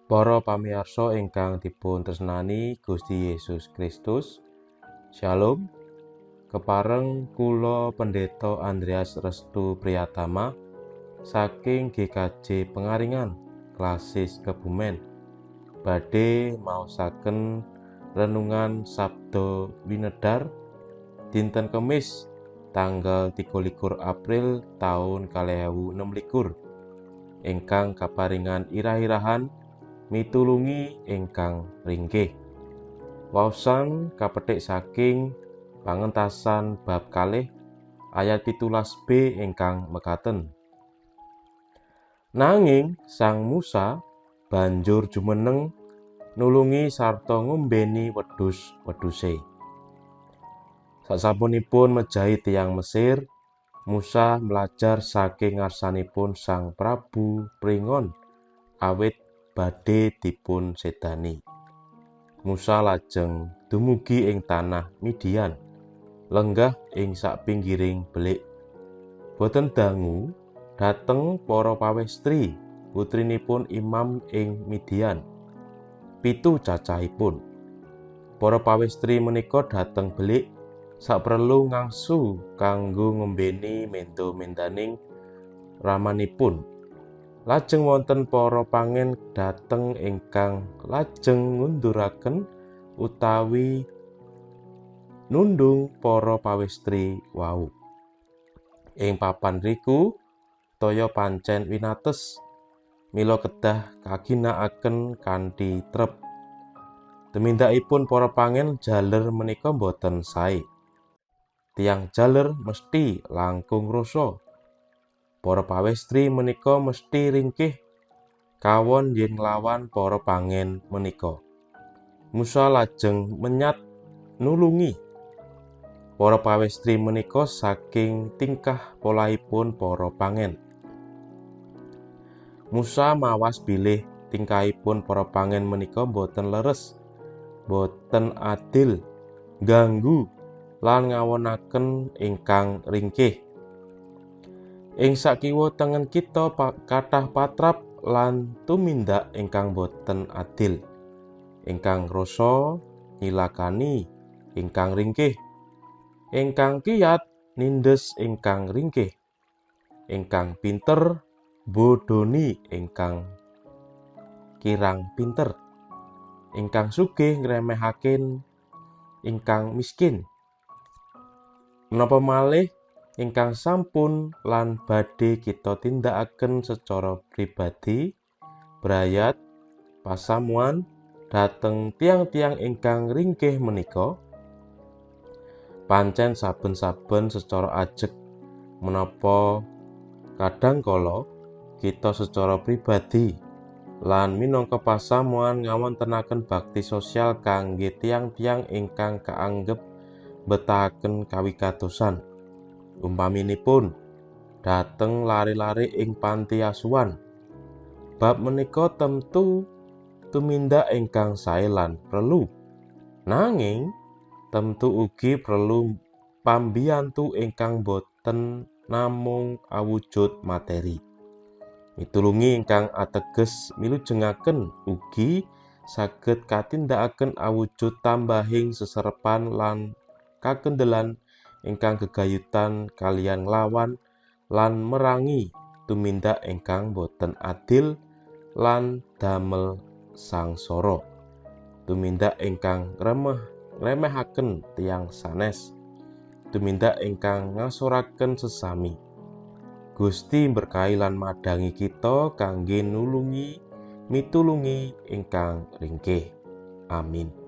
Para pamirsa ingkang dipun tresnani Gusti Yesus Kristus, Shalom. Kepareng kula Pendeta Andreas Restu Priyatama saking GKJ Pengaringan, Klasis Kebumen, badhe maosaken renungan Sabda Winedar dinten Kemis tanggal 23 April taun 2026 ingkang kaparingan irah-irahan mitulungi ingkang ringkih. Waosan kapetik saking Pangentasan bab 2 ayat 17b ingkang mekaten. Nanging Sang Musa banjur jumeneng nulungi sarta ngombeni wedhus-wedhuse. Sasampunipun mejahi tiyang Mesir, Musa mlajar saking ngarsanipun Sang Prabu Pringon awit badhe dipun sedani. Musa lajeng dumugi ing tanah Midian, lenggah ing sapinggiring belik. Boten dangu dhateng para pawestri putrinipun imam ing Midian. 7 cacahipun. Para pawestri menika dhateng belik saprelu ngangsu kanggo ngombeni mendo-mendaning ramanipun. Lajeng wonten para pangen dhateng ingkang lajeng ngunduraken utawi nundung para pawestri wau. Ing papan riku toya pancen winates, mila kedah kaginakaken kanthi trep. Tumindakipun para pangen jaler menika boten sae. Tiyang jaler mesti langkung rasa. Para pawestri menika mesti ringkih kawon yen nglawan para pangen menika. Musa lajeng menyat nulungi para pawestri menika saking tingkah polahipun para pangen. Musa mawas bilih tingkahipun para pangen menika boten leres, boten adil, ganggu lan ngawonaken ingkang ringkih. Ing sakiwa tengen kita kathah patrap lan tumindak ingkang boten adil, ingkang rasa nyilakani ingkang ringkih, ingkang kiyat nindes ingkang ringkih, ingkang pinter bodoni ingkang kirang pinter, ingkang sugih ngremehaken ingkang miskin. Menapa malih ingkang sampun lan badhe kita tindakaken secara pribadi, brayat, pasamuan dhateng tiang-tiang ingkang ringkih menika? Pancen saben-saben secara ajeg menapa kadang kala kita secara pribadi lan minangka pasamuan ngawontenaken bakti sosial kangge tiang-tiang ingkang kaanggep mbetahaken kawigatosan. Umpaminipun dhateng lare-lare ing panti asuhan. Bab menika temtu tumindak ingkang sae lan prelu. Nanging temtu ugi prelu pambiyantu ingkang boten namung awujud materi. Mitulungi ingkang ateges milujengaken ugi saged katindakaken awujud tambahing seserepan lan kakendelan ingkang gegayutan kaliyan nglawan lan merangi tumindak ingkang boten adil lan damel sangsara. Tumindak ingkang ngremehaken tiyang sanes. Tumindak ingkang ngasoraken sesami. Gusti berkahi lan madangi kita kangge nulungi mitulungi ingkang ringkih. Amin.